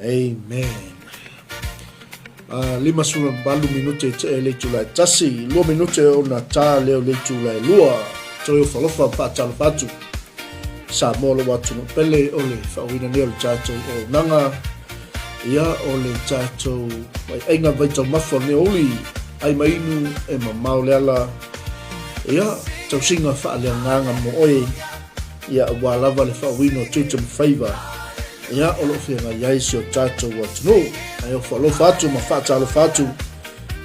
Amen. 58 minute i tea i le itula e 1, 2 minute ona ta lea o le itula e 2. Toe ofalofa ma faatalofa atu. Samoa lou atunuu pele o le faauiina nei o le tatou auaunaga. Ia o le tatou aiaiga vaitaumafa o lenei aoauli, ai ma inu e mamao le ala. Ia, tausiga faaleagaga mo oe. Ia, aua lava le faauiina o tiute ma faiva. Ia, o lo o feagai ai si o tatou atunuu. Ae ofo alofa atu ma faatalofa atu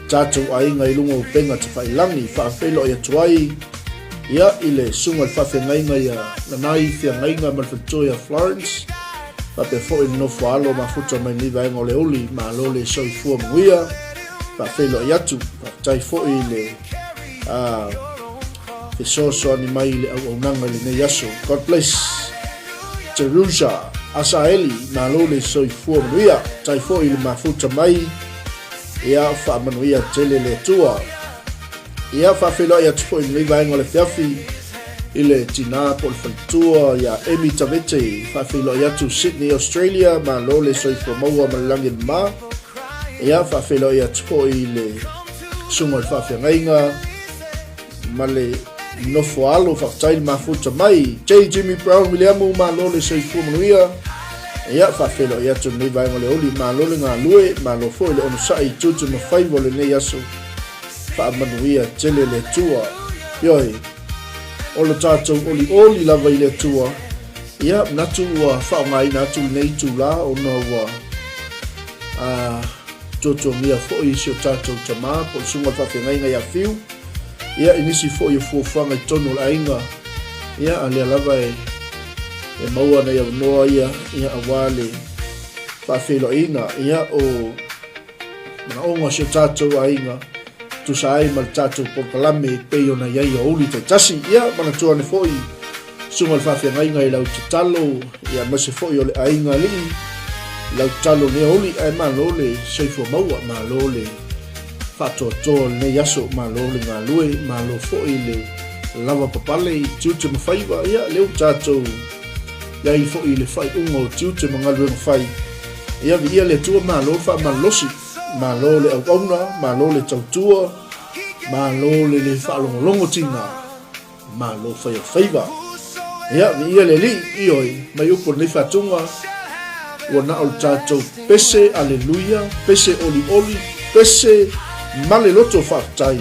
tatou aiga i luga o upega tafailagi, faafeiloai atu ai ia i le susuga i le faafeagaiga ia Nanai Feagaiga ma le faletua ia Florence, faapea foi le nofo alo mafuta mai lenei vaega o le uli, malo le soifua manuia, faafeiloai atu, faafetai foi i le fesoasoani mai i le auaunaga i lenei aso. God bless. Jerusha Asaeli, malo le soifua manuia, faafetai foi i le mafuta mai, ia faamanuia tele le Atua. Ia faafeiloai atu foi i lenei vaega o le afiafi i le tinā po o le faletua ia Amy Tavete, faafeiloai atu Sydney, Australia, malo le soifua maua ma le lagi e mama. Ia faafeiloai atu foi i le susuga o le faafeagaiga ma le nofo alo, faafetai le mafuta mai. J. Jimmy Brown Williamu, malo le soifua manuia. Ia, faafeiloai atu lenei vaega o le oli, malo le galue, malo foi le onosai i tiute ma faiva o lenei aso. Faamanuia tele le Atua. Ioe, o lo tatou olioli lava i le Atua. Ia, manatu ua faaaogaina atu lenei itula ona ua tuatuagia foi si o tatou tama po o le susuga o le faafeagaiga ia Fiu. Ia, i nisi foi o fuafuaga i totonu o le aiga, ia, a lea lava e, e maua nai avanoa ia, ia, aua le faafeiloaiina, ia, o manaoga o si o tatou aiga, tusa ai ma le tatou polokalame e pei ona i ai aoauli taitasi. Ia, manatua ane foi susuga o le faafeagaiga i lau tatalo, ia, aemaise foi o le aiga alii, lau tatalo i lenei aoauli, ae malo le soifua maua, malo le faatoatoa o lenei aso, malo le galue, malo foi le lava papale i tiute ma faiva, ia, lea ua tatou i ai foi i le faaiuga o tiute ma galuega fai. Ia, viia le Atua, malo le faamalolosi, malo le auauna, malo le tautua, malo le le faalogologo tina. Malo fai o faiva. Ia, viia le Alii, ioe, mai upu o lenei faatuga, ua na o le tatou pese aleluia, pese olioli, pese ma le loto faafetai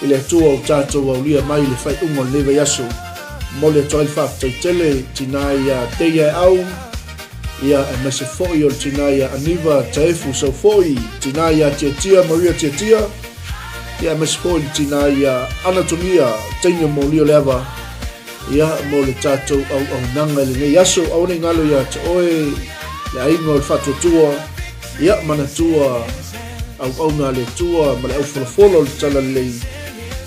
i le Atua ua tatou aulia mai i le faaiuga o lenei vaiaso. Momoli atu ai le faafetai tele, tina ia Teia Eau, ia aemaise foi o le tina ia Aniva Taefu Saufoi, tina ia Tiatia Maria Tiatia, Ia aemaise foi le tina ia Anatomia teine molia o le ava ia mo le tatou auaunaga i lenei aso. Aua ne i galo ia te oe le aiga o le faatuatua, ia manatua auauna a le Atua ma le aufolafola o le talalelei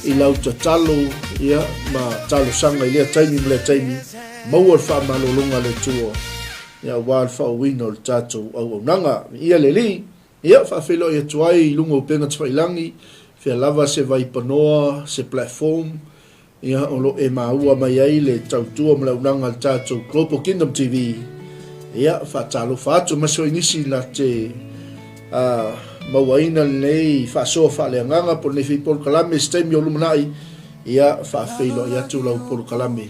i lau tatalo ia ma talosaga i lea taimi ma lea taimi, maua le faamalologa a le Atua ia aua le faaauauina o le tatou auaunaga. Ia le Alii. Ia, faafeiloai atu ai i luga o upega tafailangi, fea lava se vaipanoa, se platform, ia, o lo o e maua mai ai le tautua ma le auaunaga a le tatou Global Kingdom TV. Ia, faatalofa atu aemaise foi nisi na te uh, mauaina lenei faasoa faaleagaga po o lenei foi polokalame i se taimi o lumanai, ia, faafeiloai atu lau polokalame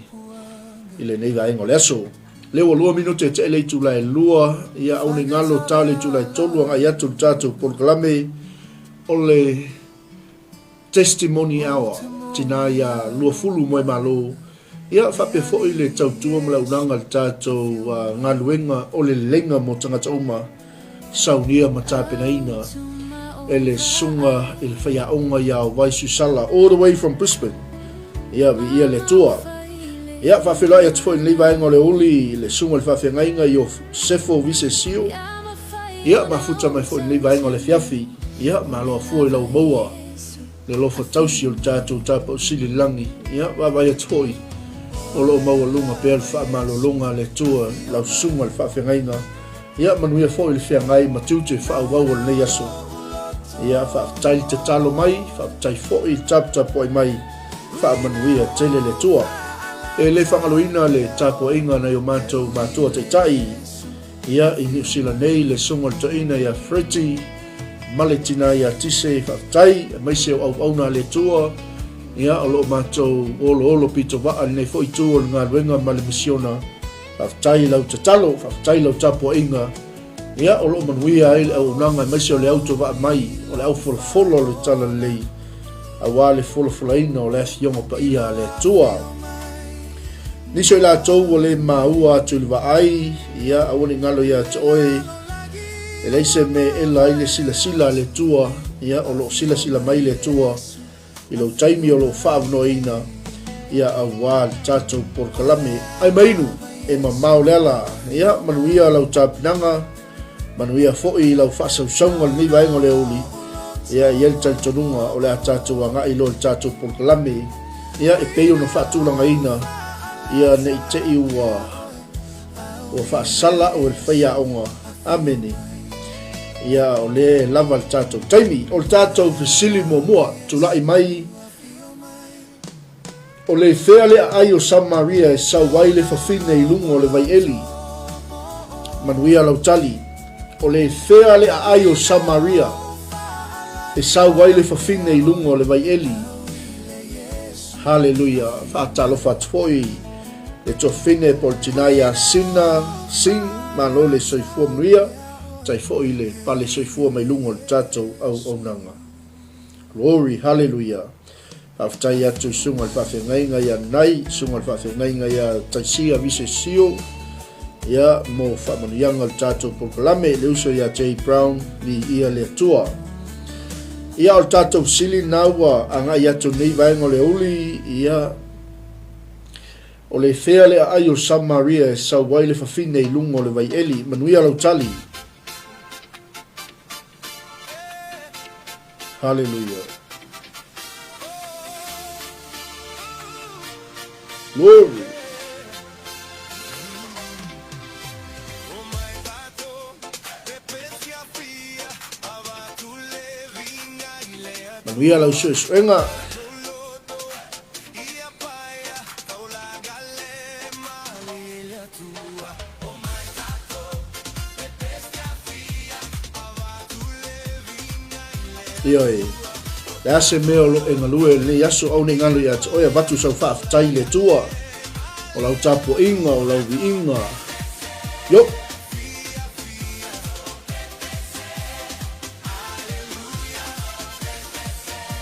i lenei vaega o le aso. Lea ua 2 minute e tea le itula e 2, ia aua ne i galo ta le itula e 3 agai atu le tatou polokalame o le Testimony Hour, tina ia Luafulu Moemalo, ia faapea foi le tautua ma le auaunaga i le tatou galuega o le leleiga mo tagata uma. Saunia ma tapenaina e le susuga i le faiaoga ia Wai Susala all the way from Brisbane. Ia, viia le Atua. Ia, faafeiloai atu foi i lenei vaega o le uli i le susuga i le faafeagaiga i Iosefo Visesio. Ia, mafuta mai foi i lenei vaega o le afiafi. Ia, malo afua i lau maua le alofa tausi o le tatou Tapaau Sili i le lagi. Ia, vaavaai atu foi o lo o maualuga pea le faamalologa a le Atua i lau susuga i le faafeagaiga. Ia manuia foi le feagai ma tiute faaauau o lenei aso. Ia faafetai le tatalo mai, faafetai foi le taputapuai mai, faamanuia tele le Atua. E le faagaloina le tapuaiga a nai o matou matua taitai. Ia, i Niu Sila nei le Susuga o le Toeaina ia Freddie ma le tina ia Tise, faafetai, aemaise o auauna a le Atua, ia, o lo o matou oloolo pito vaa i lenei foi itu o le galuega ma le misiona. Faafetai i lau tatalo, faafetai i lau tapuaiga, ia, o lo o manuia ai le auaunaga aemaise o le autovaa mai o le aufolafolo o le Talalelei, aua le folafolaina o le Afioga Paia a le Atua. Nisi o i latou ua le maua atu i le vaai, ia, aua ne i galo ia te oe, e leai se mea e ela ai le silasila a le Atua, ia, o lo o silasila mai le Atua i lou taimi o lo o faaavanoaina, ia, aua le tatou polokalame. Ai mainu, e mamao le ala, ia, manuia lau tapenaga, Manuia foi i lau faasausauga i lenei vaega o le aoauli. Ia, e i ai le talitonuga o le a tatou agai loa i le tatou polokalame, ia, e pei ona faatulagaina, ia, ne i te i ua, ua faasala au e le faiaoga. Amene. Ia, o lea e lava le tatou taimi. O le tatou fesili muamua, tulai mai. O le fea le aai o Samaria e sau ai le fafine i luga o le vaieli? Manuia lau tali. O le fea le aai o Samaria e sau ai le fafine i luga o le vaieli? Haleluia. Faatalofa atu foi le tuafafine po o le tina ia Sina Singh, malo le soifua manuia, tai foi le pale soifua mai luga o le tatou auaunaga. Glory, haleluia. Faafetai atu i susuga i le faafeagaiga ia Nai, susuga i le faafeagaiga ia Taisia Mise Sio, ia mo faamanuiaga o le tatou polokalame, le uso ia Jay Brown, viia le Atua. Ia o le tatou fesili na ua agai atu nei vaega o le aoauli, ia o le fea le aai o Samaria e sau ai le fafine i luga o le vaieli, manuia lau tali. Hallelujah. Glory. Manuia lau suesuega. Ioe, le a se mea o lo e galue i lenei aso, aua ne i galo ia te oe, avatu sau faafetai i le Atua, o lau tapuaiga, o lau viiga. Yo!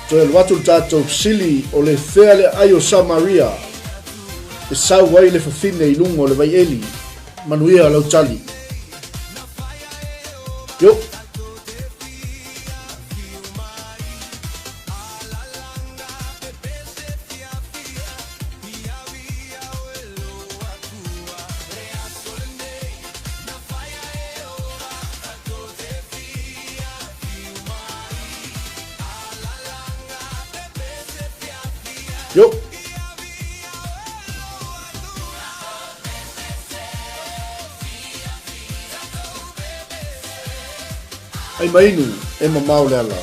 Toe alu atu le tatou fesili, o le fea le aai o Samaria e sau ai le fafine i luga o le vaieli? Manuia lau tali. Yo! Yo! Ai mainu, e mamao le ala.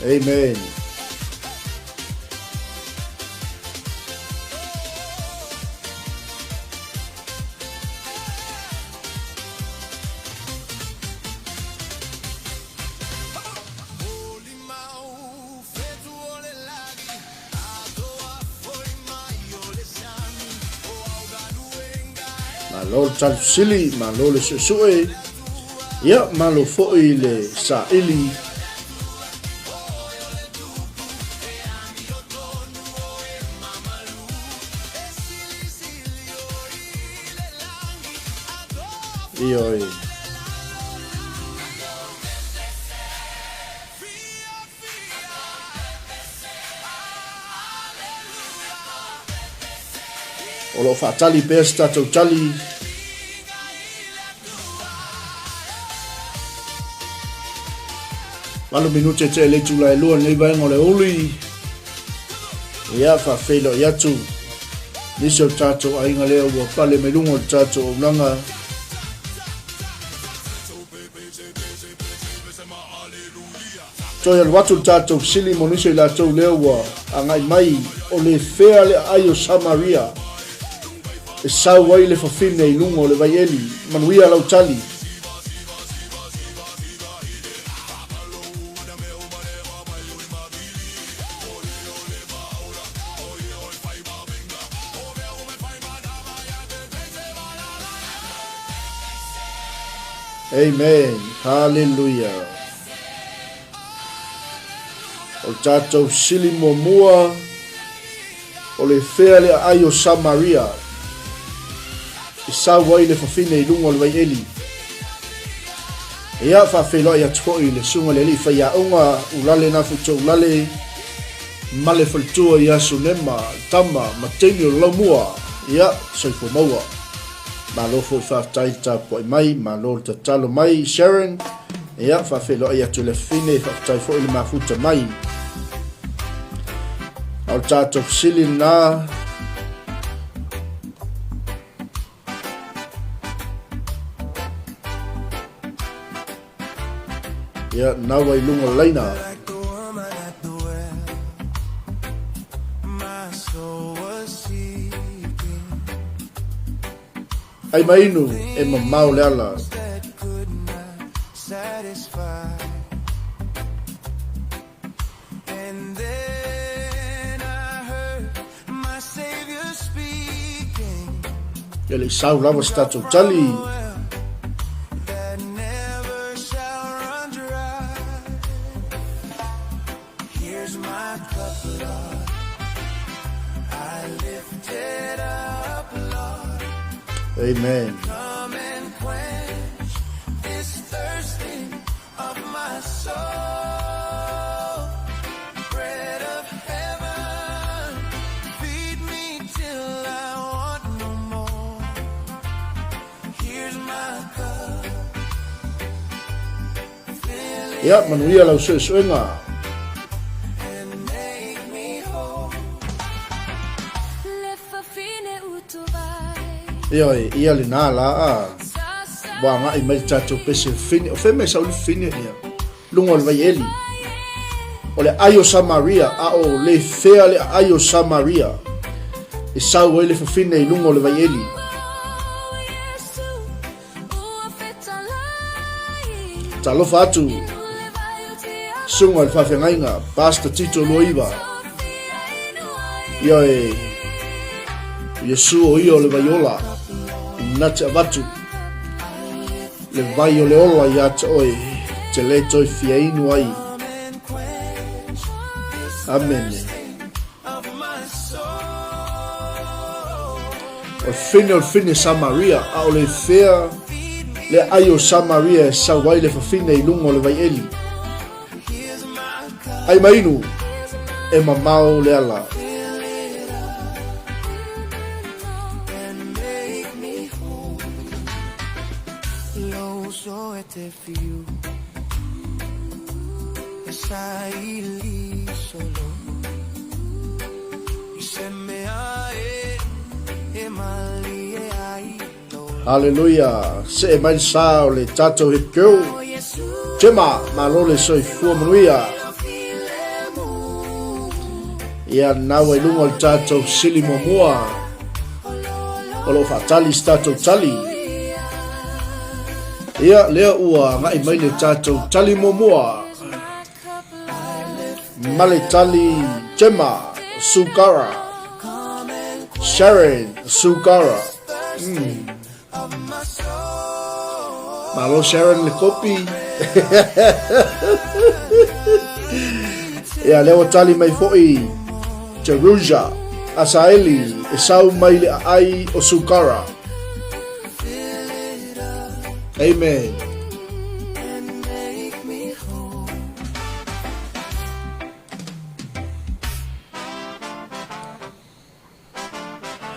Amen. Malo le talifesili, malo le suesue, ia malo foi le saili. Ioe. O lo o faatali pea se tatou tali. Valu minute tea i le itula e lua lenei vaega o le uli. Ia, faafeiloai atu nisi o le tatou aiga lea ua pale mai luga o le tatou auaunaga. Toe alu atu le tatou fesili mo nisi o i latou lea ua agai mai, o le fea le aai o Samaria e sau ai le fafine i luga o le vaieli? Manuia lau tali. Amen. Hallelujah. O le tatou sili muamua, o le fea le aai o Samaria i sau ai le fafine i luga o le vaieli. Ia, faafeiloai atu foi i le susuga i le alii faiaoga, Ulale Nafuito Ulale, ma le faletua ia Sunema, tama ma teine o le Laumua. Ia, soifua maua. Malo foi faafetai le tapuai mai, malo le tatalo mai Sharon. Ia, faafeiloai atu i le afafine, faafetai foi le mafuta mai. A o le tatou fesili lena, Ia, na ua i luga o le laina. Ai ma inu, e mamao le ala. E le i sau lava se tatou tali. Amen. Ia, manuia lau suesuega. Ioe, ia lena la a. Ua agai mai le tatou pese fine. O fea mai sau le fine ia? Luga o le vaieli. O le aai o Samaria, a o le fea le aai o Samaria e sau ai le fafine i luga o le vaieli. Talofa atu, susuga i le faafeagaiga, Pastor Tito Luaiva. Ia e, Iesu o ia o le vaiola, na te avatu le vai o le ola ia te oe, te le toe fia inu ai. Amene. O le fine o le fine Samaria, a o le fea le ai o Samaria e sau ai le fafine i luga o le vaieli. Ai ma inu, e mamao le ala. Haleluia! See mai le sa o le tatou hip girl. Gemma, malo le soifua manuia. Ia nau ai luga o le tatou sili muamua. O lo o faatali se tatou tali. Ia, lea ua agai mai le tatou tali muamua. Ma le tali Gemma Sugara. Sharon Sugara. Malo Sharon le kopi. Ia, lea ua tali mai foi Jerusa Asaeli e sau mai le aai o Sugara. Amen.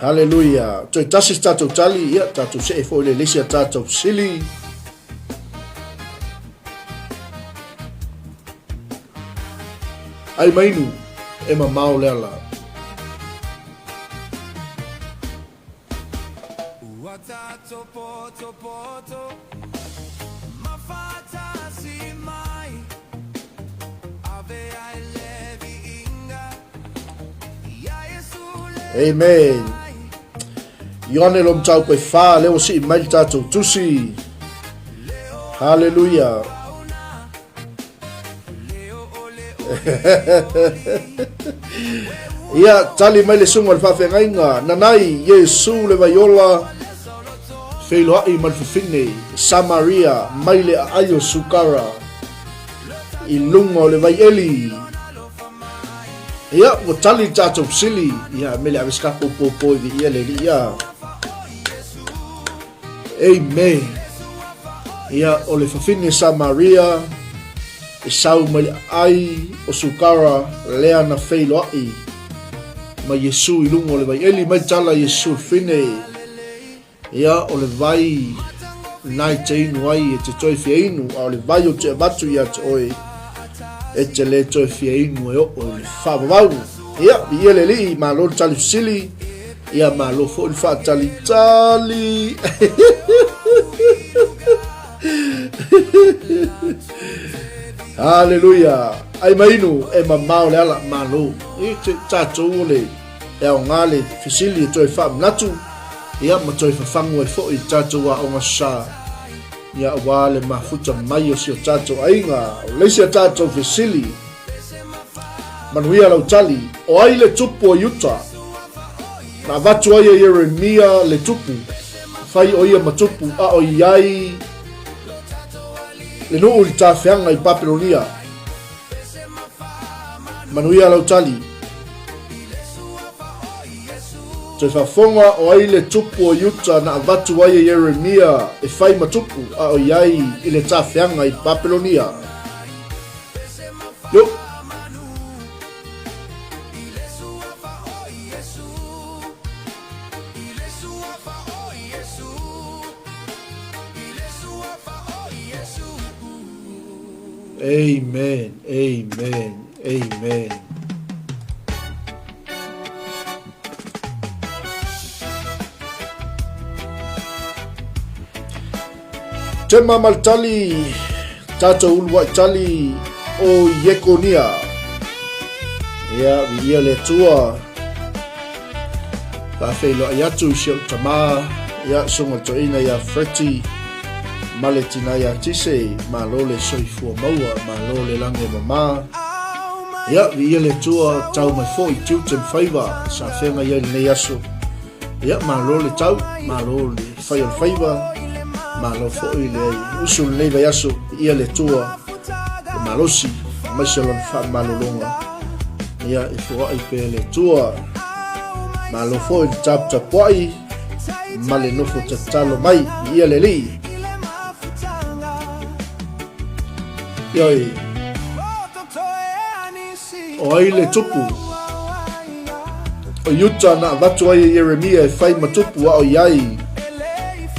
Haleluia. Toe tasi se tatou tali, ia, tatou see foi le lisi a tatou sili. Ai mainu, e mamao le ala. Amen. Ioane lo mataupu e whā, lea ua sii mai le tātou tusi. Hallelujah. Ia, tali mai le susuga o le faafeagaiga, Nanai, Iesu le vaiola, feiloai ma le fafine, Samaria, mai le aai o Sukara, i luga o le vaieli. Ia, ua tali le tatou fesili, ia, me le ave se tatou pōpō i viia le Alii, ia. Amen. Ia, o le fafine Samaria, e sau mai le aai o Sukara, lea na feiloai ma Iesu i luga o le vaieli mai tala Iesu le fine. Ia, o le vai na e te inu ai e te toe fia inu, a o le vai o te avatu ia te oe, e te le toe fia inu e oo i le faavavau. Ia, viia le Alii, malo le tali fesili, ia malo foi le faatalitali. Haleluia. Ai mainu e mamao le ala, malo. I te tātou o le e aoga le fesili e toe faamanatu, ia ma toe fafagu ai foi i le tatou aoga sa, ia aua le mafuta mai o si o tatou aiga. O le isi a tatou fesili, Manuia lau tali, o ai le tupu o Iuta? Na avatu ai e Ieremia le tupu, fai o ia ma tupu, a o i ai le nuu i le tafeaga i Papelonia. Manuia lau tali. Toe faafofoga o ai le tupu o Iuta na avatu ai e Ieremia e fai ma tupu, a o i ai i le tafeaga i Papelonia. Yo. Amen, amen, amen. Tema ma le tali, tatou uluai tali o Iekonia. Ia, viia le Atua. Faafeiloai atu i si ou tamā, ia, susuga le toeaina ia Freddie ma le tina ia Tise, malo le soifua maua, malo le lagi e mama. Ia, viia le Atua, tau mai foi tiute ma faiva sa feagai ai lenei aso. Ia, malo le tau, malo le fai o le faiva, malo foi le usu lenei vaiaso, viia le Atua, le malosi, aemaise o lona faamalologa. Ia, e foai pea le Atua. Malo foi le taputapuai ma le nofo tatalo mai, viia le Alii. Ioe. O ai le tupu? O Iuta na avatu ai e Ieremia e fai ma tupu a o i ai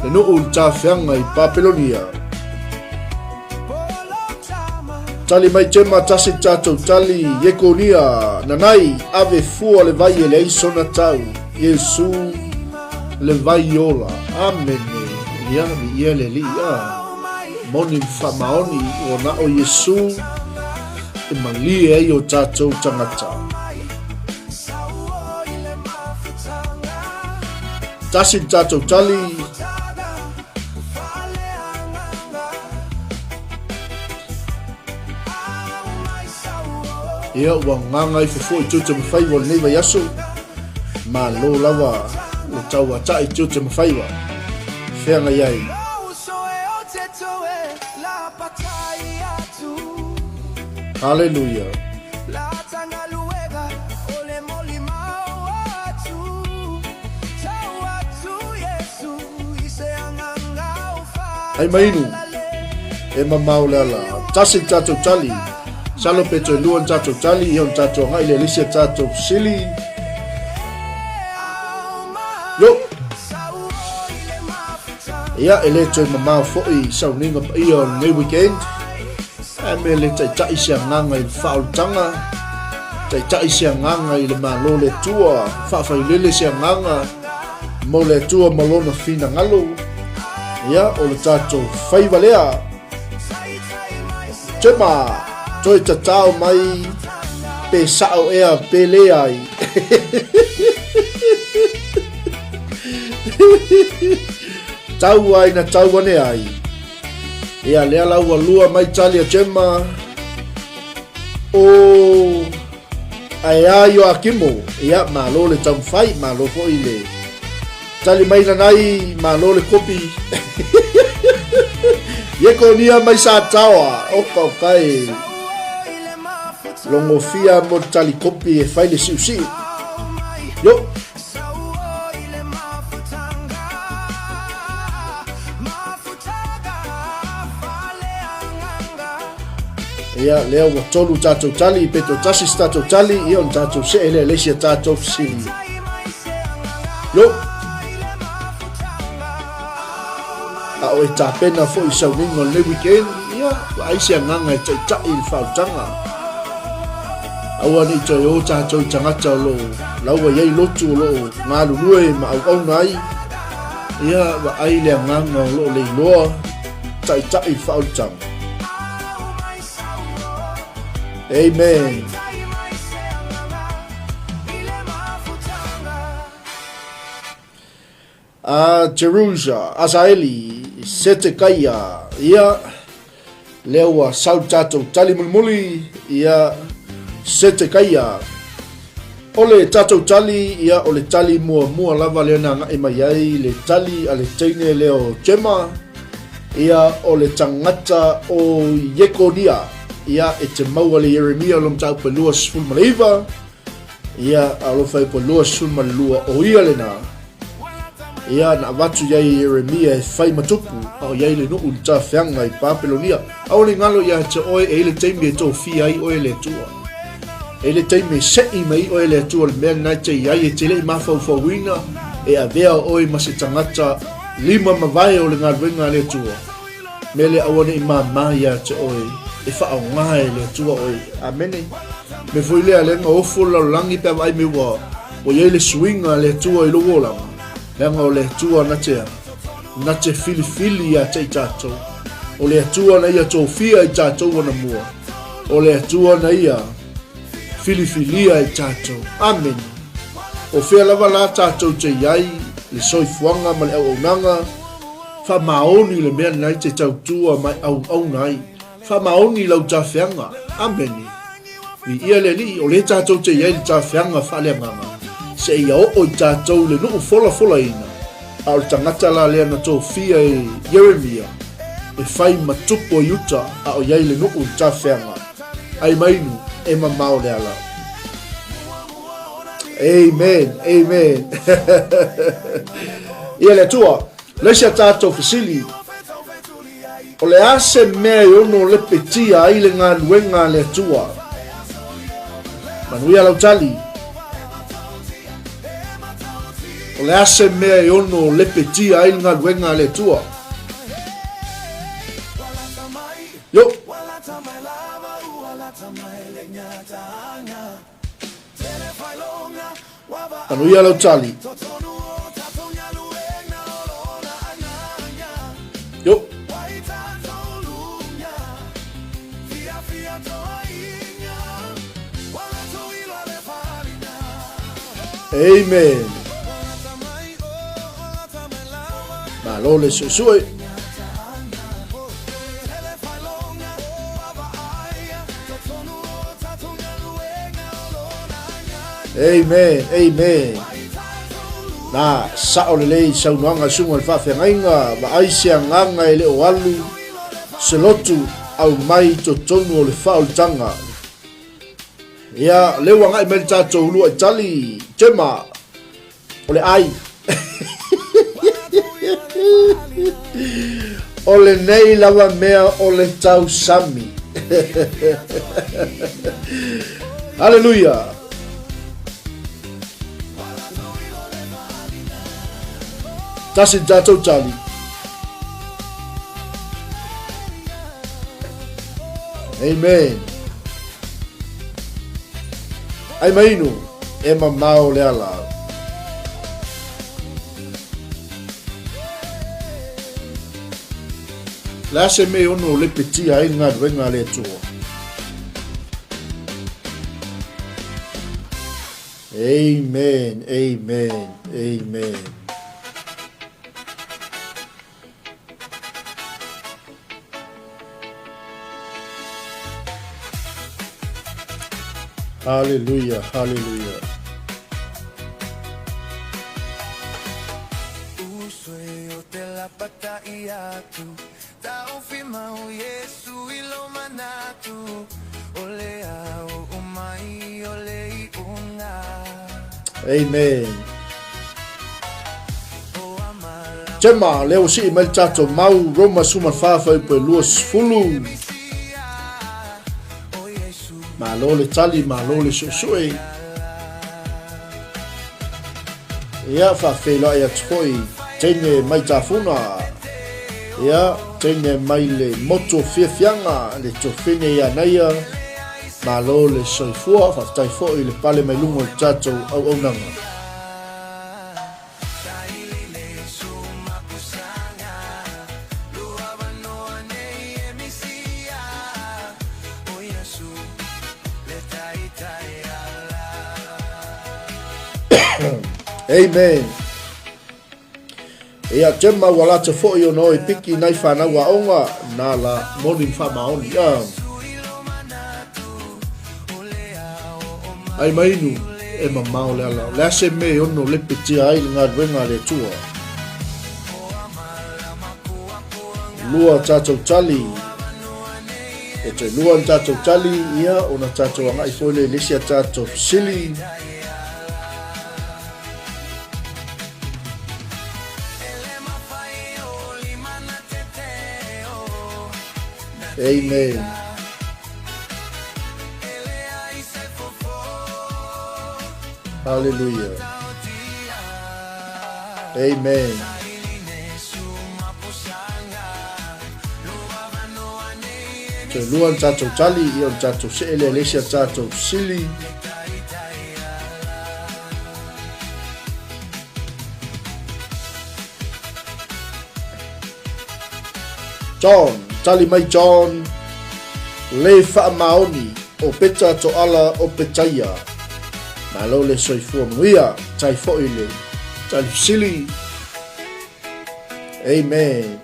le nuu i le tafeaga i Papelonia. Tali mai Tema tasi le tatou tali, Iekonia, nanai, ave fua le vai e leai sona tau, Iesu le vai ola. Amene. Ia, viia le Alii, a. Moni ma faamaoni, ua na o Iesu e malie ai o tatou tagata. Tasi le tatou tali. Ia, ua gaga ifo foi tiute ma faiva o lenei vaiaso. Malo lava le tauata'i tiute ma faiva. Feagai ai. Haleluia. Hai mainu, e mamao le ala. Tasi le tatou tali. Salo pe toe lua ni tatou tali, ia ona tatou agai lea i le isi a tatou fesili. Yo! Ia, e le toe mamao foi i sauniga paia o lenei weekend. Ae mea le taitai se agaga i le faaolataga, taitai se agaga i le Malo le Atua, faafailele se agaga mo le Atua ma lona finagalo. Ia, o le tatou faiva lea. Tema, toe tatao mai pe sao ea pe leai. Tau ai na tau ane ai. Ia, lea la ua lua mai tali a Gemma. O ae a Ioakimo. Ia, malo le taumafai, malo foi le tali mai lanai, malo le kopi. Iekonia mai Sataoa, oka oka e. Logofia mo le tali kopi e fai le siusiu. Yo. Ia, lea ua tolu tatou tali, pe toe tasi se tatou tali, ia ona tatou see lea i le isi a tatou fesili. Yo! A o e tapena foi i sauniga o lenei weekend, ia, vaai se agaga e taitai i le faaolataga. Aua ne i toe o tatou i tagata o lo o laua i ai lotu o lo o galulue ma auauna ai, ia, vaai le agaga o lo o leiloa taitai i le faaolataga. Amen. A Jerusa, Asaeli, Setekaia, ia, lea ua sau le tatou tali mulimuli, ia, Setekaia. O le tatou tali, ia, o le tali muamua lava lea na agai mai ai le tali a le teine lea o Jema, ia, o le tagata o Iekonia, ia, e te maua le Ieremia o le mataupu e 29, Ia, alofa e po 22 o ia lena. Ia, na avatu i ai e Ieremia e fai ma tupu, a o i ai le nuu i le tafeaga i Papelonia. Aua ne i galo ia te oe, e i ai le taimi e tofia ai oe e le Atua. E i ai le taimi e sei mai ai oe e le Atua le mea lena e te i ai, e te le i mafaufauina e avea oe ma se tagata lima mavae o le galuega a le Atua. Mea lea aua ne i māmā ia te oe e faaaoga e le Atua oe. Amene. Mea foi lea lea na ofo le lalolagi pe a vaai mai ua ua i ai le suiga a le Atua i lou olaga, leaga o le Atua na te na te filifili ia te i tatou. O le Atua na ia tofia i tatou anamua. O le Atua na ia filifilia i tatou. Amene. O fea lava la tatou te i ai le soifuaga ma le auaunaga, Faamaoni le mea lena i te tautua ma e auauna ai. Faamaoni lau tafeaga. Amene. Viia le Alii, o lea tatou te i ai i le tafeaga faaleagaga, seia oo i tatou le nuu folafolaina, a o le tagata la lea na tofia e Ieremia e fai ma tupu o Iuta a o i ai le nuu i le tafeaga. Ai mainu, e mamao le ala. Amen, amen. Ia le Atua, le isi a tatou fesili, o le a se mea e ono lepetia ai le galuega a le Atua? Manuia lau tali. O le a se mea e ono lepetia ai le galuega a le Atua? Yo. Manuia lau tali. Yo. Amen. Malo le suesue. Amen, amen. Na, sao lelei saunoaga suga le faafeagaiga, vaai se agaga e le o alu, se lotu aumai i totonu o le faaolitaga. Ia, lea ua agai mai le tatou uluai tali, Gemma, O le ai. o lenei lava mea o le tausami. Haleluia. Tasi le tatou tali. Amen. Ai mainu. E mamao le ala. Le a se mea e ono lepetia ai le galuega a le Atua? Amen, amen, amen. Haleluia, haleluia. Amen. Tema, lea ua sii mai le tatou mau, Roma 14 fuaiupu e 20. Malo le tali, malo le suesue. Ia, faafeiloai atu foi teine mai Tafuna. Ia, teine mai le motu o Fiafiaga, le tofine ia Naia. Malo le soifua, faafetai foi le pale mai luga o le tatou auaunaga. Amen. Ia Gemma ua lata foi ona oe piki nai whanau aoga nā la moni whaamaoni. Ah. Ai mainu e mamao le ala. Le ase me e ono lepe tia ai le galuega a le Atua. Lua tatou tali. E toe lua ni tatou tali ia ona tatou agai foi le le isi a tatou fesili. Amen. Hallelujah. Amen. Toe lua le tatou tali, ia o le tatou see lea le isi a tatou sili. John, tali mai John, le faamaoni o Peta Toala o Petaia. Malo le soifua manuia, tai foi le tali fesili. Amen.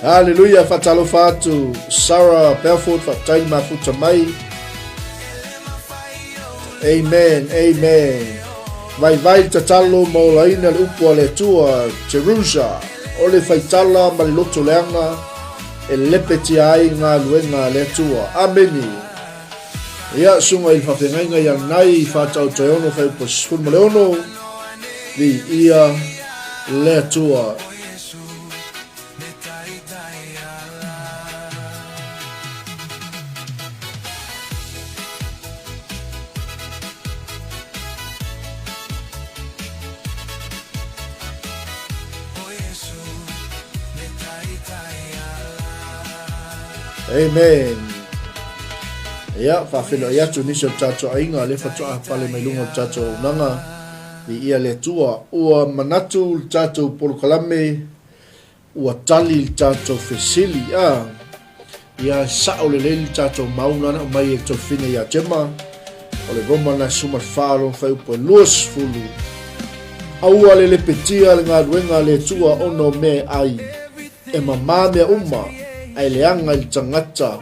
Hallelujah, whatalofa atu Sarah Belford, whatai mafuta mai. Amen, amen. Vai vai tatalo maolaina le upu a le Atua, Jerusa, o le faitala ma le loto leaga e lepetia ai galuega a le Atua. Ameni. Ia, suga i le faafeagaiga ia Nai, 4 toe 6 fuaiupu 16, Viia le Atua. Amen. Ia, faafeiloai atu nisi o le tatou aiga le faatoa pale mai luga o le tatou auaunaga. Viia le Atua. Ua manatu le tatou polokalame ua tali le tatou fesili. A, ia sao lelei le tatou mau na na aumai e le tofine ia Gemma. O le Roma na 14 lona fuaiupu e 20. Aua le lepetia le galuega a le Atua ona o mea e ai. E mamā mea uma, ae leaga i le tagata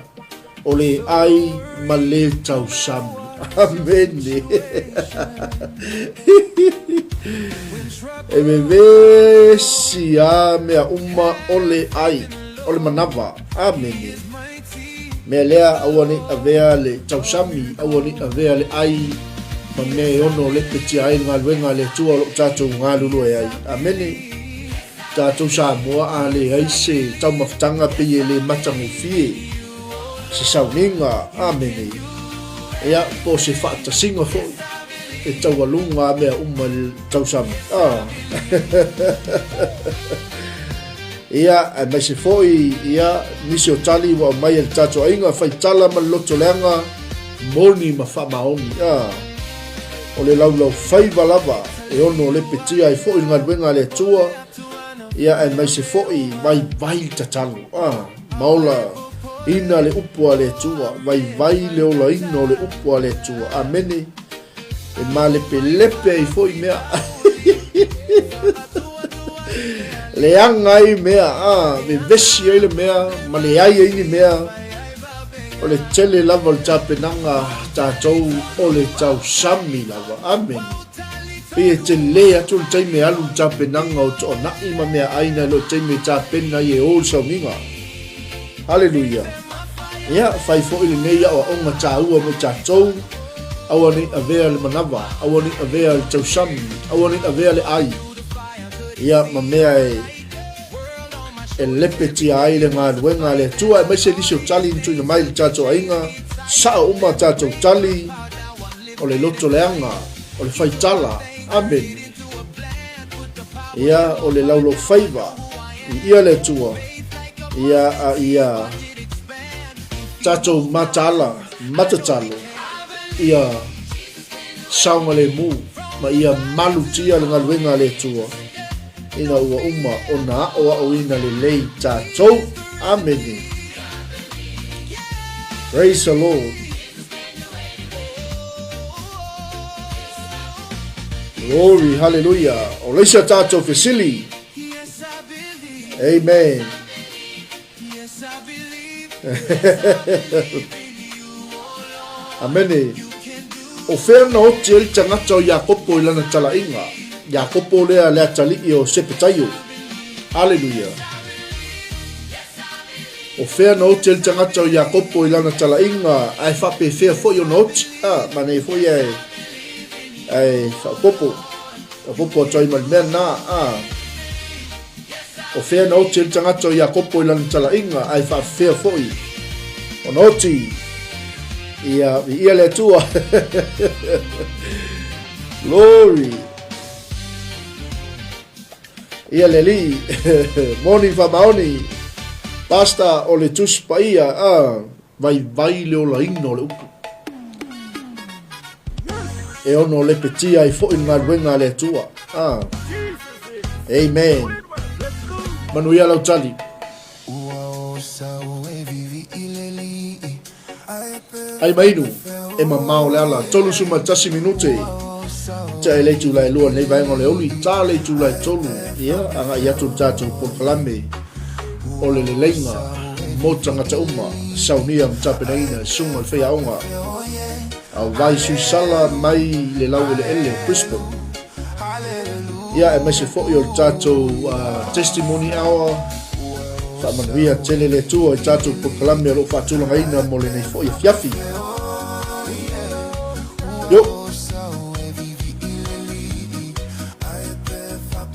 o le ai ma le tausami. Amene. E vevesi a mea uma o le ai, o le manawa. Amene. Mea lea, aua ne i avea le tausami, aua ne i avea le ai ma mea e ono lepetia ai le galuega a le Atua o lo o tatou galulue ai. Amene. Tatou Samoa a leai se taumafataga pei e le matagofie se sauniga, amene. Ia, po o se faatasiga foi e taualuga a mea uma i le tausami. Ah. Ia, aemaise foi, ia, nisi o tali ua aumai e le tatou aiga, faitala ma le loto leaga, moni ma faamaoni. Ah. O le laulau faiva lava e ono lepetia ai foi le galuega a le Atua, ia aemaise foi vaivai le tatalo, ah, ma ola ina le upu a le Atua, vaivai le olaina o le upu a le Atua. Amene. E malepelepe ai foi mea. Leaga ai mea, a, vevesi ai le mea, ma leai ai ni mea. O le tele lava o le tapenaga a tatou o le tausami lava. Amene. Pei e tele atu le taimi e alu le tapenaga o toanai ma meaai nai lo taimi e tapena ai e o le sauniga. Haleluia. Ia, fai foi lenei aoaoga taua mo i tatou. Aua nei avea le manava, aua nei avea le tausami, aua nei avea le ai. Ia, ma mea e e lepetia ai le galuega a le Atua, aemaise nisi o tali na tuuina mai i le tatou aiga, sao uma tatou tali, o le loto leaga, o le faitala, amene. Ia, o le laulaufaiva, viia le Atua, ia, a ia tatou mataala, matatalo, ia saogalemu, ma ia malutia le galuega a le Atua, ina ua uma ona aoaoina lelei tatou. Amene. Praise the Lord. Glory, hallelujah. O leisa tātou fesili. Amen. Amene. O fea na oti ai le tagata o Iakopo i lana talaiga? Iakopo lea le atalii o Sepetaio. Aleluia. O fea na oti ai le tagata o Iakopo i lana talaiga, ae faapefea foi ona oti? Ah, manaia foi ae, ae faaopoopo. Faaopoopo atu ai ma le mea lena. Ah. O fea na oti ai le tagata o Iakopo i lana talaiga, ae faafefea foi ona oti? Ia, viia le Atua. Glory. Ia le Alii. Moni faamaoni. Pastor o le Tusi Paia. Ah, vaivai le olaina o le upu. E ono lepetia ai foi le galuega a le Atua. Ah. Amen. Manuia lau tali. Ai mainu, e mamao le ala, 31 minute. Tea e le itula e lua nei vaega o le aoauli, ta le itula e tolu, ia, agai atu le tatou polokalame o le leleiga mo tagata uma, saunia ma tapenaina e susuga i le faiaoga a Vai Suisala mai le laueleele o Brisbane. Ia, aemaise foi o le tatou Testimony Hour, faamanuia tele le Atua i tatou polokalame o lo o faatulagaina mo lenei foi afiafi. Yo!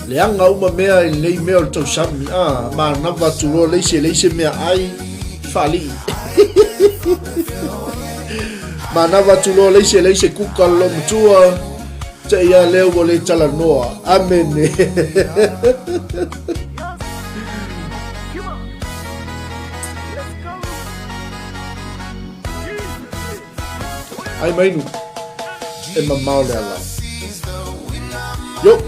Leaga uma mea i lenei mea o le tausami, a, manava atu loa le isi e leai se mea ai, faalii. Manava atu loa le isi e leai se kuka le loomatua, te i a lea ua le talanoa. Amene. Ai mainu, e mamao le ala. Yo!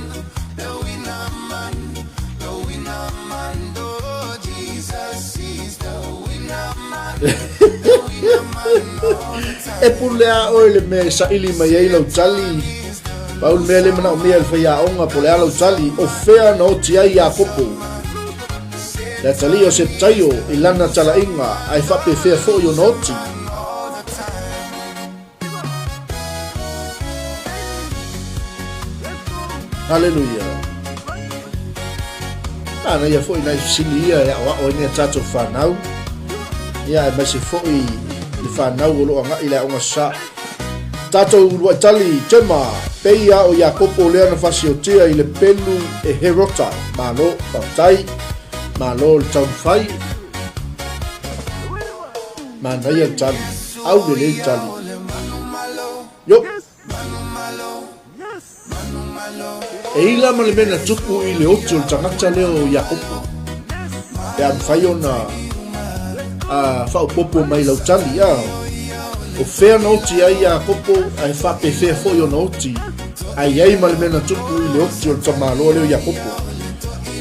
E pule a oe le mea e saili mai ai lau tali. Pau le mea le manaomia e le faiaoga po o le a lau tali, o fea na oti ai Iakopo? Le atalii o Septaio i lana talaiga, ae faapefea foi ona oti? Haleluia. Manaia foi nai fesili ia e aoao ai nei a tatou fanau. Ia, aemaise foi le fanau o lo o agai i le aoga sa. Tatou uluai tali, Tema, peia o Iakopo lea na fasiotia i le pelu e Herota. Malo, faafetai. Malo le taumafai. Manaia le tali. Au lelei le tali. Yo. E ila ma le mea na tupu i le oti o le tagata lea o Iakopo. Pe a mafai ona faaopoopo mai lau tali, a. O fea na oti ai Iakopo, ae faapefea foi ona oti, ae i ai ma le mea na tupu i le oti o le tamaloa lea o Iakopo.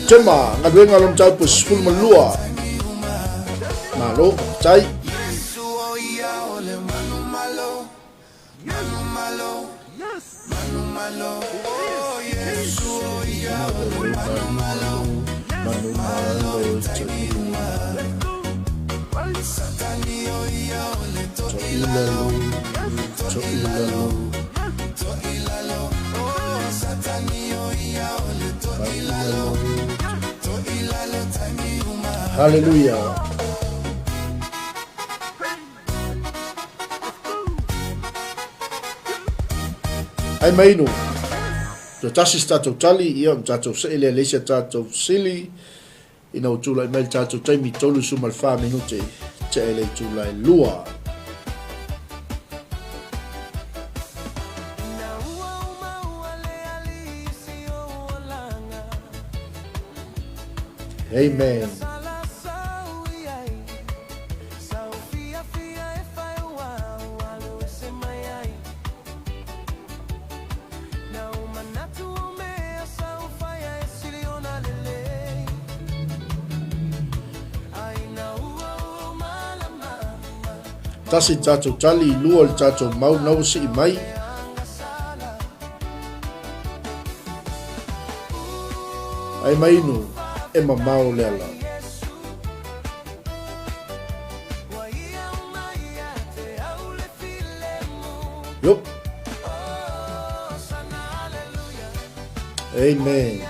Tema, Galuega o le Mataupu 12. Malo, faafetai. Manumalo i taimi uma. Toilalo, toilalo. Toilalo. Hallelujah. Ai mainu. Toe tasi se tatou tali, ia, ma tatou see lea i le isi a tatou fesili, ina ua tulai mai le tatou taimi 34 minute tea i le itula e lua. Amen. Tasi le tatou tali, lua le tatou mau, na ua sii mai. Ai mainu, e mamao le ala. Yup. Amen.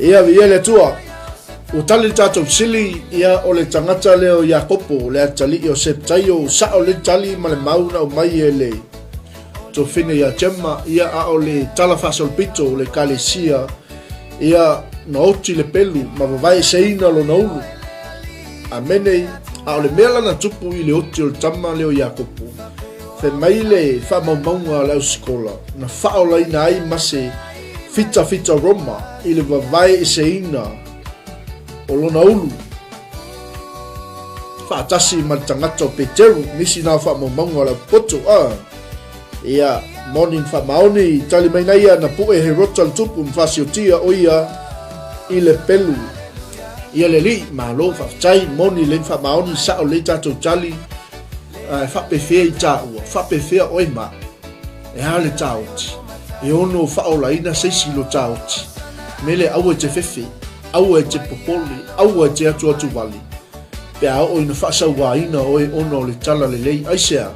Ia, viia le Atua. Ua tali le tatou fesili, ia, o le tagata lea o Iakopo, le atalii o Septaio, sao le tali ma le mau na aumai e le tofine ia Gemma, ia, a o le tala faasolopito o le Ekalesia, ia, na oti le pelu ma vavaeseina lona ulu. Amene, a o le mea la na tupu i le oti o le tama lea o Iakopo, Fai mai le faamaumauga a le ausikola, na faaolaina ai ma se fitafita Roma i le vavaeeseina o lona ulu faatasi ma le tagata o Peteru, nisi na faamaumauga o le aupoto. A ia, moni na faamaoni, tali mai na ia na pue Herota le tupu ma fasiotia o ia i le pelu. Ia le alii, malo, faafetai, moni le faamaoni, sao lelei tatou tali, Ae faapefea i taua, faapefea oe ma au? E a le taoti? E ono faaolaina se isi lo taoti. Mele aua e te fefe, aua e te popole, aua e te atuatu wale. Pe a oo ina faasauāina oe ona o le tala lelei, aisea?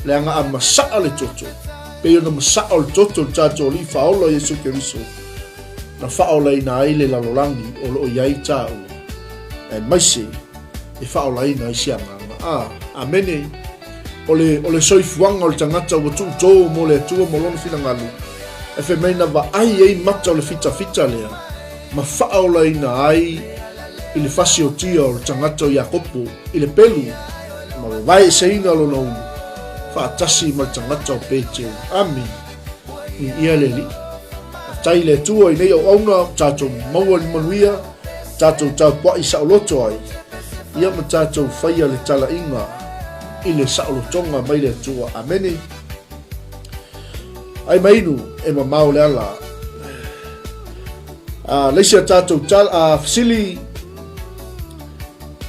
Leaga a masaa le toto, pei ona masaa o le toto o le tatou Alii Faaola Iesu Keriso, na faaolaina ai le lalolagi o lo o i ai taua, aemaise e faaolaina ai se agaga. A, amene. O le, o le soifuaga o le tagata ua tuutō mo le Atua mo lona finagalo, e fai mai na vaai ai mata o le fitafita lea, ma faaolaina ai i le fasiotia o le tagata o Iakopo i le pelu, ma vavaeeseina lona ulu, faatasi ma le tagata o Peteru. Amene. Viia le Alii. Faafetai i le Atua i nei auauna, tatou maua le manuia, tatou tapuai saoloto ai, ia ma tatou faia le talaiga i le saolotoga mai le Atua. Amene. Ai mainu e mamao le ala. A leisi a tatou tal, a fesili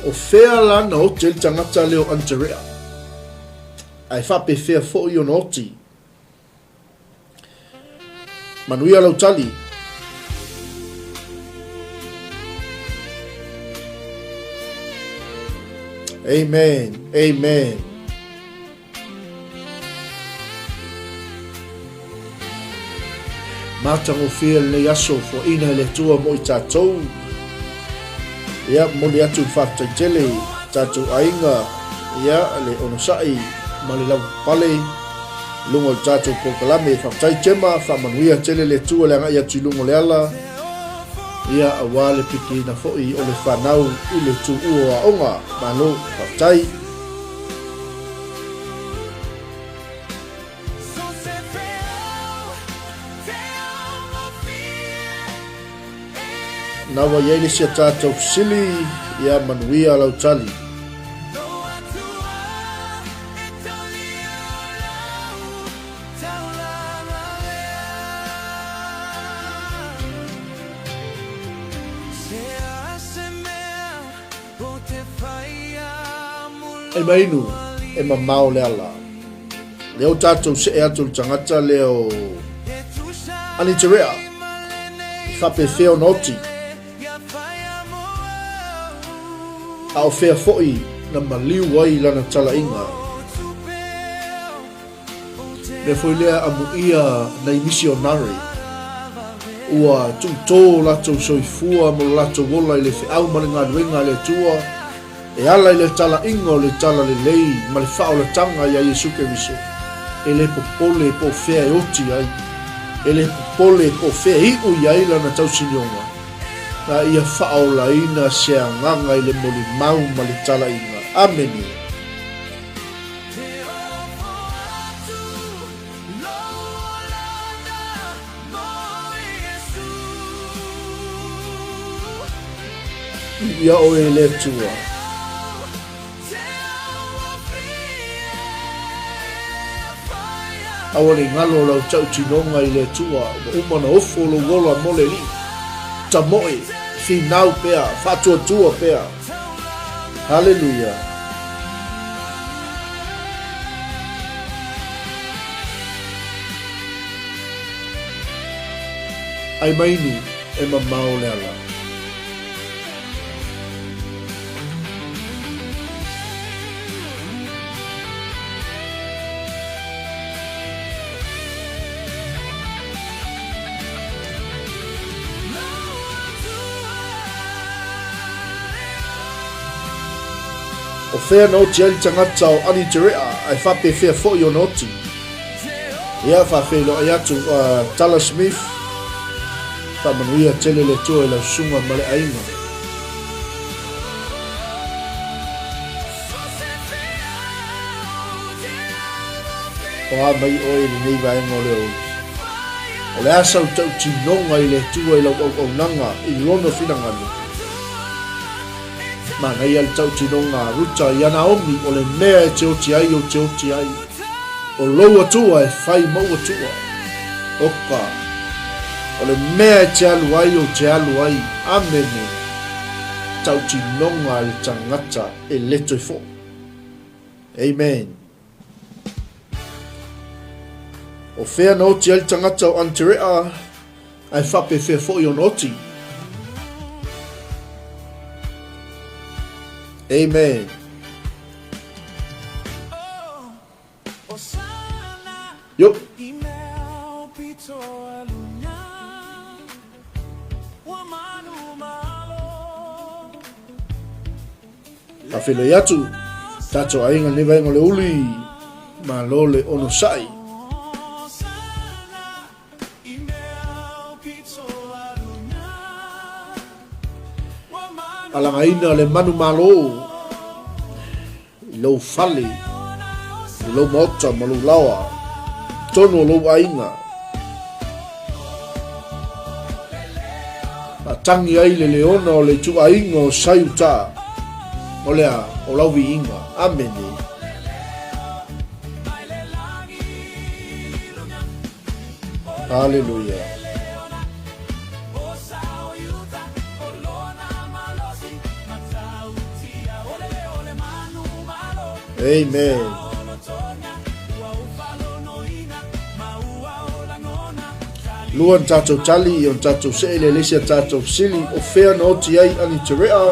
o fea la na oti ai le tagata lea o Anterea? Ae faapefea foi ona oti? Manuia lau tali. Amen. Amen. Matagofie lenei aso foaiina e le Atua mo i tatou. Ia, momoli atu le faafetai tele i tatou aiga, ia, le onosai ma le lavapapale i luga o le tatou polokalame. Faafetai Gemma, faamanuia tele le Atua le agai atu i luga o le ala, ia, aua le pikiina foi o le fanau i le tuua o aoga. Malo, faafetai. Na ua i ai le isi a tatou fesili, ia manuia lau tali. Ai mainu e mamao le ala. Lea o tatou see atu le tagata lea o Aniterea i faapefea ona oti. A o fea foi na maliu ai lana talaiga. Mea foi lea amuia nai misionare ua tuutō latou soifua ma lo latou ola i le feau ma le galuega a le Atua e ala i le talaiga o le Talalelei ma le faaolataga iā Iesu Keriso, e le popole po o fea e oti ai, e le popole po o fea e iu i ai lana tausinioga, a ia faaolaina se agaga i le molimau ma le talaiga. Amene. Ia oe e le Atua. Aua ne i galo lau tautinoga i le Atua, ua uma ona ofo lou ola mo le Alii. Tamoe, finau pea, faatuatua pea. Haleluia. Ai mainu e mamao le ala. O fea na oti ai le tagata o Aniterea, ae faapefea foi ona oti? Ia, faafeiloai atu a Tala Smith, faamanuia tele le Atua i lau susuga ma le aiga. O a mai oe i lenei vaega o le aoauli? O le a sau tautinoga i le Atua i lau auaunaga i Lona finagalo? Manaia le tautinoga a Ruta i a Naomi, o le mea e te oti ai ou te oti ai. O lou Atua e fai mou Atua. Oka, o le mea e te alu ai ou te alu ai. Amene. Tautinoga a le tagata e le toe foi. Amen. O fea na oti ai le tagata o Anterea, ae faapefea foi ona oti? Amen. Yo. Faafeiloai atu tatou aiga lenei vaega o le uli, malo le onosai. Alagaina le manumalo i lou fale, i lou maota ma lou laoa, totonu o lou aiga. Faatagi ai le leona o le ituaiga o Saiuta, o le a, o lau viiga. Amene. Haleluia. Amen. Lua na tātou tali i on tātou seele le isi a tātou fesili o fea na oti ai ani te rea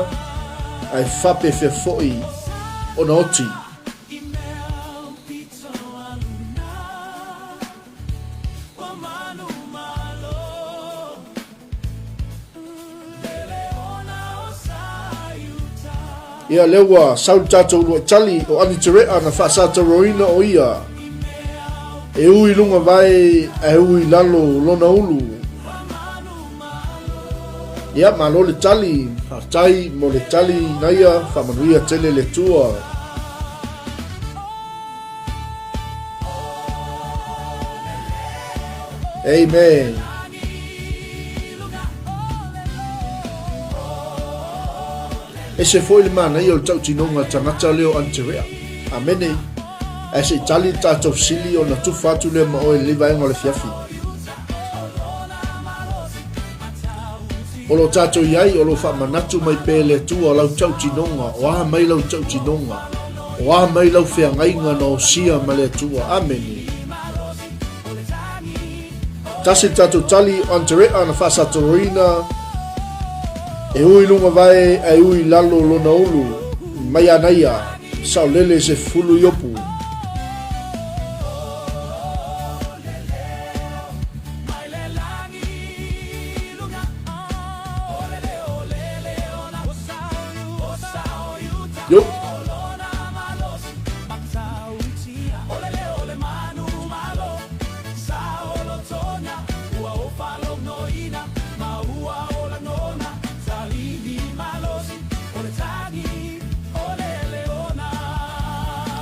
ae whapewhea foi ona oti. Ia, lea ua sau le tatou uluai tali o Aniterea na faasatauroina o ia e ū i luga vae ae ū i lalo lona ulu. Ia, malo le tali, faafetai mo le tali naia, faamanuia tele le Atua. Amen. Ese foi le manaia o le tautinoga tagata lea o Anterea. Amene. Ae se i tali le tatou fesili ona tufa atu lea ma oe i lenei vaega o le afiafi. O lo o tatou i ai, o lo o faamanatu mai pea e le Atua lau tautinoga, o a mai lau tautinoga. O a mai lau feagaiga na osia ma le Atua. Amene. Tasi le tatou tali o Antere'a na faasatoloina e ui luga vae ae ui lalo lona ulu mai anaia saolele se fulu iopu. Yo.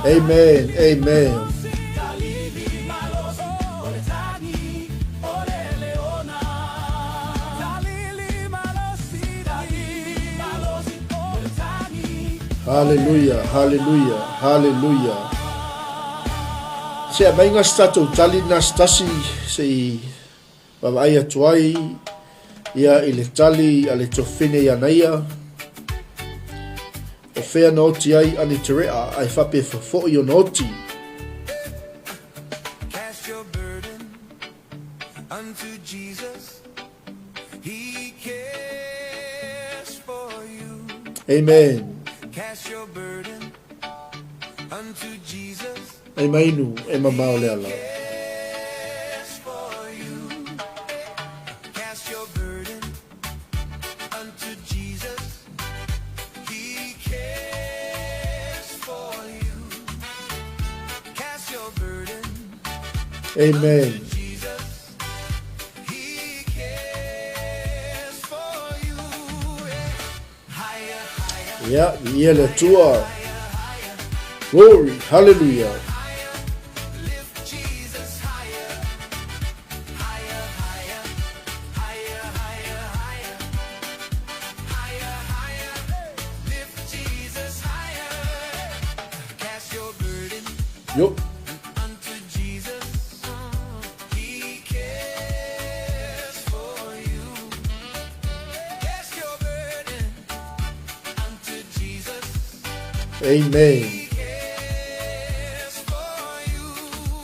Amen. Amen. Hallelujah, hallelujah, hallelujah. Se aumai se tatou tali na se tasi se i vaavaai atu ai ia i le tali a le tofine ia naia. O fea na oti ai ani te rea ai whape whawhoi o na oti. Cast your burden unto Jesus. He cares for you. Amen. Cast your burden unto Jesus. Ei mainu, e mamao le ala. Cares for you. Cast your burden unto Jesus. He cares for you. Cast your burden Amen. Jesus. He cares for you. Higher, higher. Ia, ia le Atua. Glory, hallelujah. Lift Jesus higher. Higher, higher. Higher, higher, higher. Higher, higher. Lift Jesus higher. Cast your burden Yo. unto Jesus. He cares for you. Cast your burden unto Jesus. Amen. He cares for you.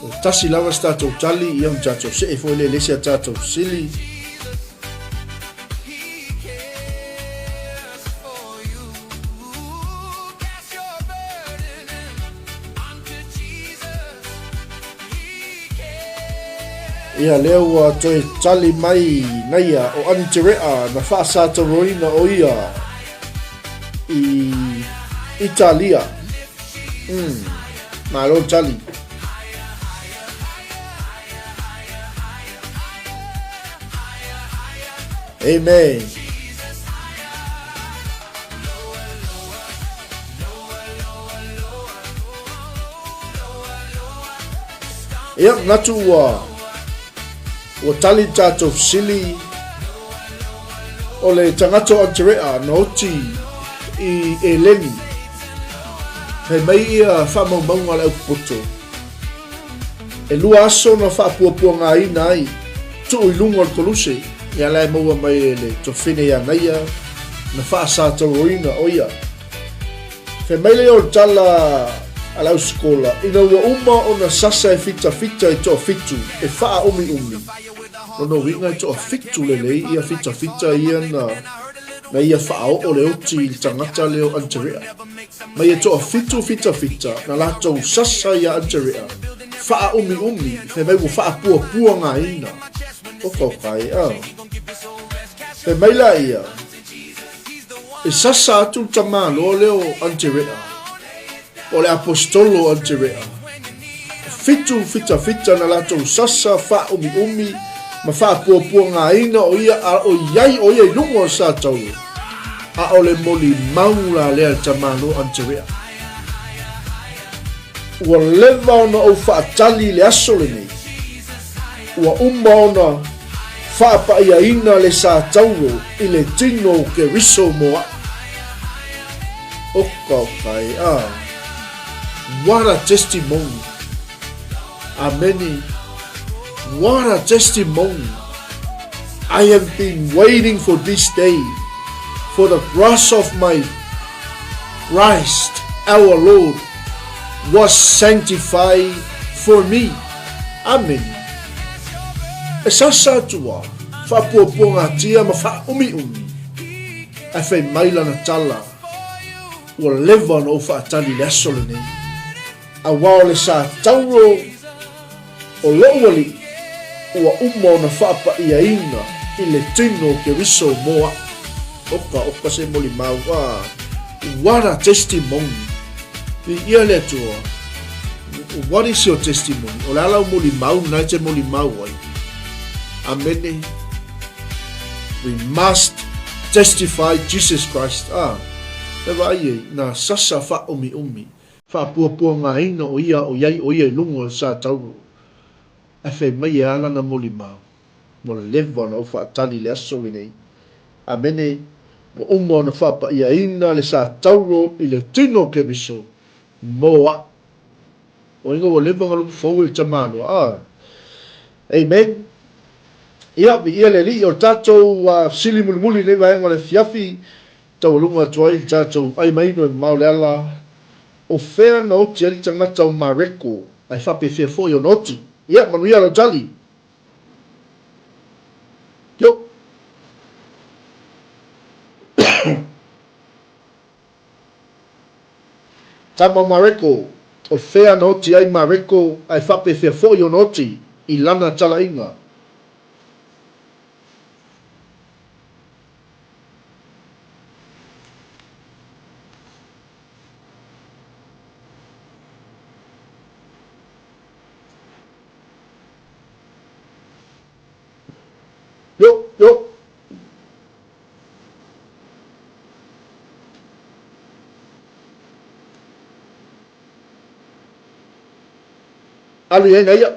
O tasi lava se tatou tali, ia ma tatou see foi le lesi a tatou sili. He cares for you. Cast your burden unto Jesus. He cares. Ia lea ua toe tali mai naia o Ani Te Rea na faasatoroina o ia i Italia. Malo tali. Amen. Ia, manatu ua, ua tali tatou fesili o le tagata o Anterea na oti i Eleni. Fai mai ia faamaumauga a le aupopoto. E lua aso na faapuapuagaina ai, tuu i luga o le koluse, ia la e maua mai e le tofine ia naia na faasatauroina o ia. Fai mai lea o le tala a le ausikola, ina ua uma ona sasa e fitafita i toafitu e faaumiumi. Lona uiga e toafitu lelei ia fitafita ia na na ia faaoo le oti i le tagata lea o Anterea. Mai e toafitu fitafita na latou sasa ia Anterea, faaumiumi, fai mai ua faapuapuagaina. Oka oka e, a. Fai mai la ia, E sasa atu le tamaloa lea o Anterea, o le aposetolo o Anterea. Fitu fitafita na latou sasa faaumiumi ma faapuapuagaina o ia a o iai o ia i luga o le satauro. A o le molimau la lea le tamaloa Anterea. Ua leva ona ou faatali i le aso lenei. Ua uma ona faapaiaina le satauro i le tino o Keriso mo aʻu. Oka oka e, a. What a testimony. Ameni. What a testimony. I have been waiting for this day, for the cross of my Christ, our Lord. was sanctified for me. Amene. E sasa atu a, faapuapuagatia ma faaumiumi, ae fai mai lana tala, Ua leva ona ou faatali i le aso lenei, aua o le sa tauro o lou alii ua uma ona faapa'iaina i le tino o Keriso mo a'u. Oka, oka se molimau, ah, what a testimony! Viia le Atua. What is your testimony? O le a lau molimau lena e te molimau ai? Amene. We must testify Jesus Christ. Ah, e vaai ai, na sasa faaumiumi, faapuapuagaina o ia o iai o ia i luga o le sa tauro. Ae fai mai e a lana molimau? Ua leva ona ou faatali i le aso lenei. Amene. Ua uma ona faapaiaina le sa tauro i le tino o Keriso mo a'u. O aiga ua leva ona logo fou e le tamaloa. Ah. Amen. Ia, viia le Alii, o le tatou fesili mulimuli i lenei vaega o le afiafi, taualuga atu ai le tatou ai maino e mamao le ala, o fea na oti ai le tagata o Mareko, ae faapefea foi ona oti? Ia, manuia lau tali. Yo. Tama Mareko, o fea na oti ai Mareko ae faapefea foi ona oti i lana talaiga? Yo, yo. Alu i ai na ia.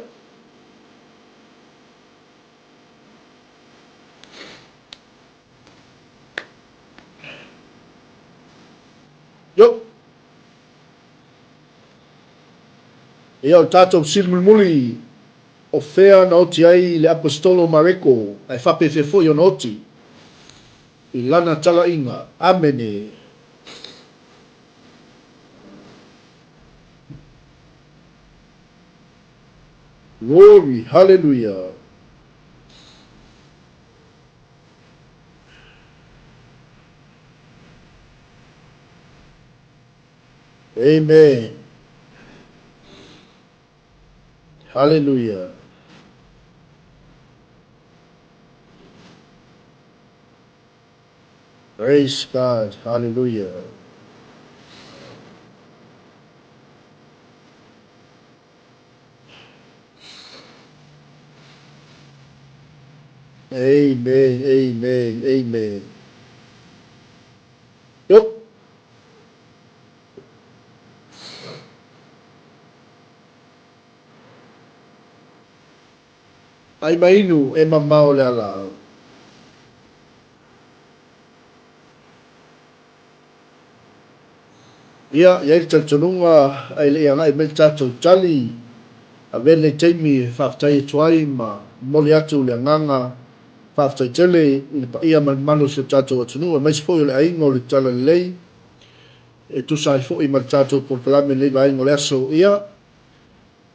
Yo. Ia o le tatou fesili mulimuli, o fea na oti ai le Aposetolo Mareko, ae faapefea foi ona oti i lana talaiga? Amene. Glory, hallelujah. Amen. Hallelujah. Praise God. Hallelujah. Amen. Amen. Amen. Yup. Ai ma inu e mamao le ala. Ia, i ai le talitonuga ae le i agai mai le tatou tali, avea lenei taimi e faafetai atu ai ma momoli atu le agaga faafetai tele i le paia ma le mamalu o si o tatou atunuu aemaise foi o le aiga o le Talalelei e tusa ai foi ma le tatou polokalame i lenei vaega o le aso. Ia,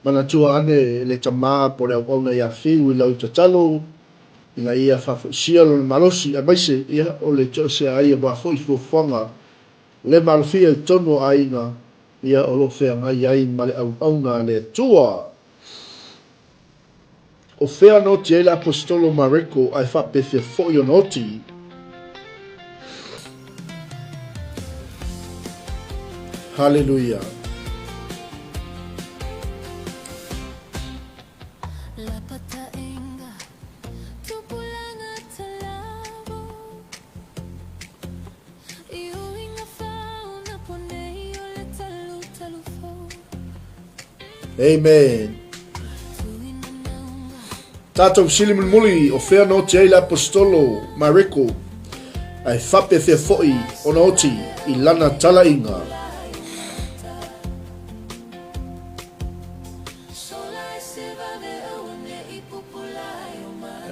manatua ane le tama po o le auauna ia Fiu i lau tatalo ina ia faafoisia lona malosi aemaise ia o le toesea ai aua foi fuafuaga le malofia i totonu o aiga ia o lo o feagai ai ma le auauna a le Atua. O fea na oti ai le Aposetolo Mareko ae faapefea foi ona oti? Haleluia! Amen. Tātou sili mulimuli o fea na oti ai le Aposetolo Mareko, ae faapefea foi ona oti i lana talaiga.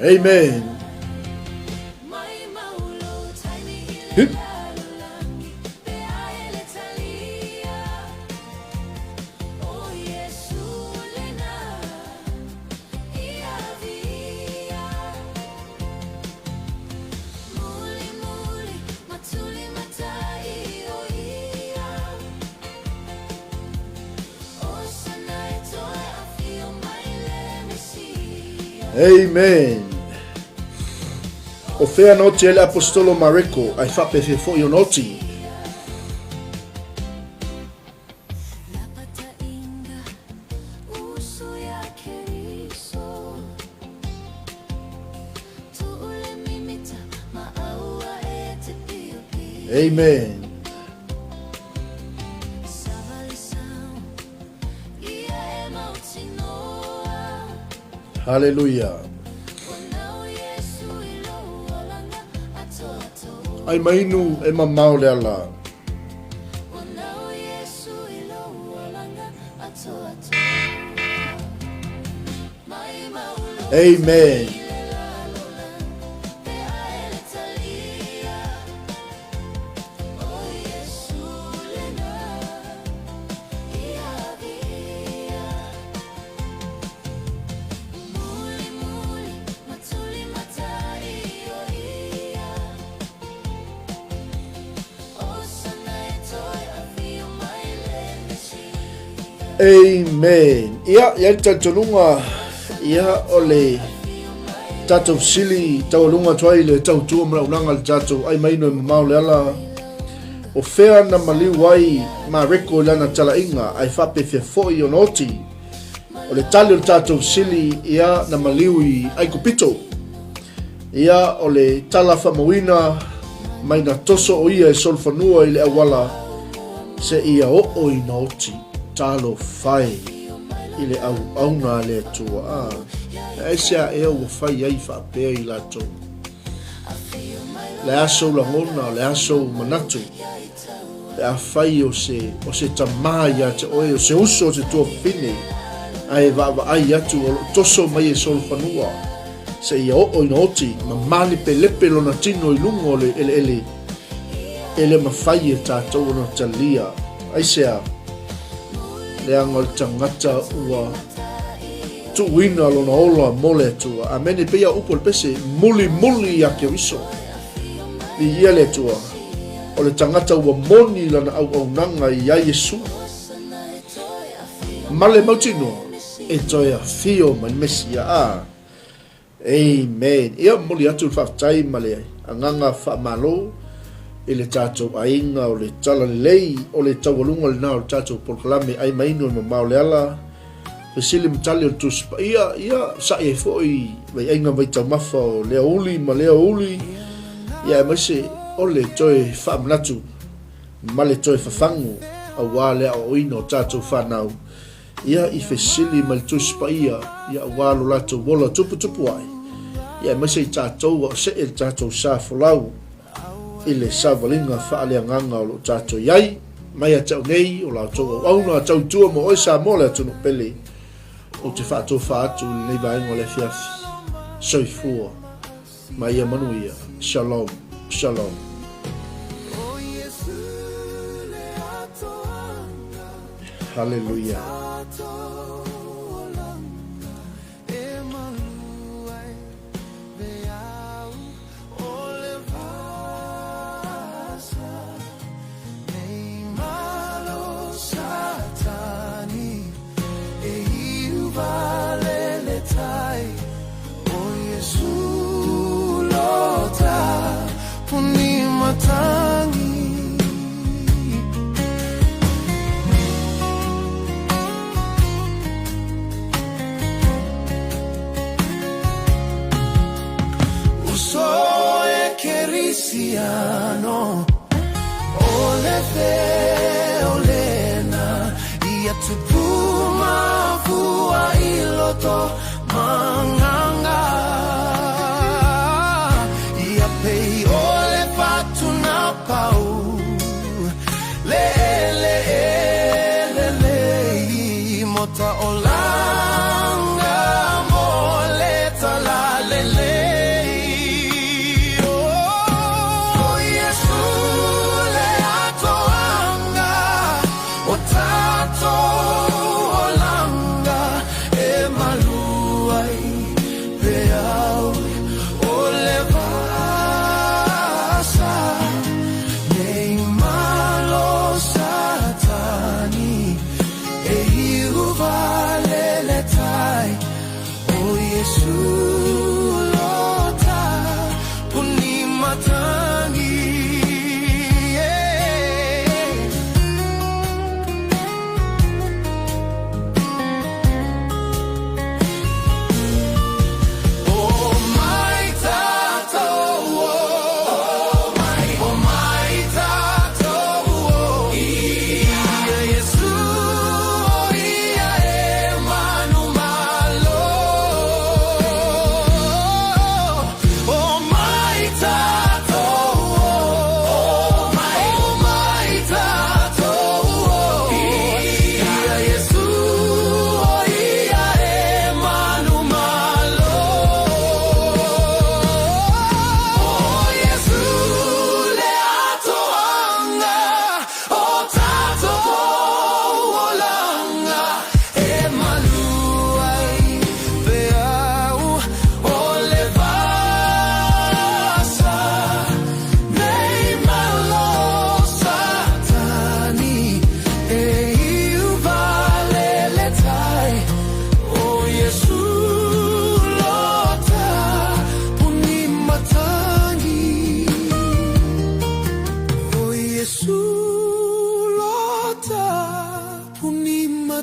Amen. Hup. Amen. O fea na oti ai le Aposetolo Mareko, ae faapefea foi ona oti? Amen. Haleluia. Ai mainu e mamao le ala. Amen. Amen. Ia, ia le talitonuga, ia o le tatou fesili taualuga atu ai le tautua ma launaga le tatou ai maino e mamao le ala o fea na maliu ai Mareko i lana talaiga ae faapefea foi ona oti. O le tali o le tatou fesili, ia na maliu i Aikupito. Ia o le tala faamauina mai na toso o ia e solofanua i le auala seia oo ina oti. Talofa e i le auauna a le Atua. A, aisea ea ua fai ai faapea i latou? Le a sou lagona, o le a sou manatu, pe afai o se, o se tamā ia te oe, o se uso o se tuafafine, ae vaavaai atu o lo o toso mai e solofanua, seia oo ina oti, ma malepelepe lona tino i luga o le eleele, e le mafai e tatou ona talia. Aisea? Leaga o le tagata ua tuuina lona ola mo le Atua. Amene. E pei a upu o le pese, mulimuli ia Keriso. Viia le Atua. O le tagata ua moni lana auaunaga iā Iesu. Ma le mautinoa, e toe afio mai le Mesia. A. Amen. Ia, momoli atu le faafetai ma le agaga faamalo i le tatou aiga o le Talalelei, o le taualuga lena o le tatou polokalame Ai Mainu e Mamao le Ala, fesili ma tali o le Tusi Paia, ia, sa'i ai foi vaiaiga vaitaumafa o lea uli ma lea uli, ia aemaise o le toe faamanatu ma le toe fafagu aua le aoaoina o tatou fanau. Ia i fesili mai le Tusi Paia, ia aua lo latou ola tuputupu ae, ia aemaise i tatou a o see le tatou sa folau i le savaliga faaleagaga o lo o tatou i ai. Mai ia te au nei, o la outou auauna a tautua mo oe Samoa le atunuu pele, ou te faatofa atu i lenei vaega o le afiafi. Soifua ma ia manuia. Shalom, shalom. Hallelujah.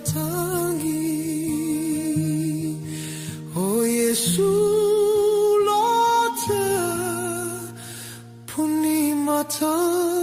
matangi. O Iesu lota puni matangi.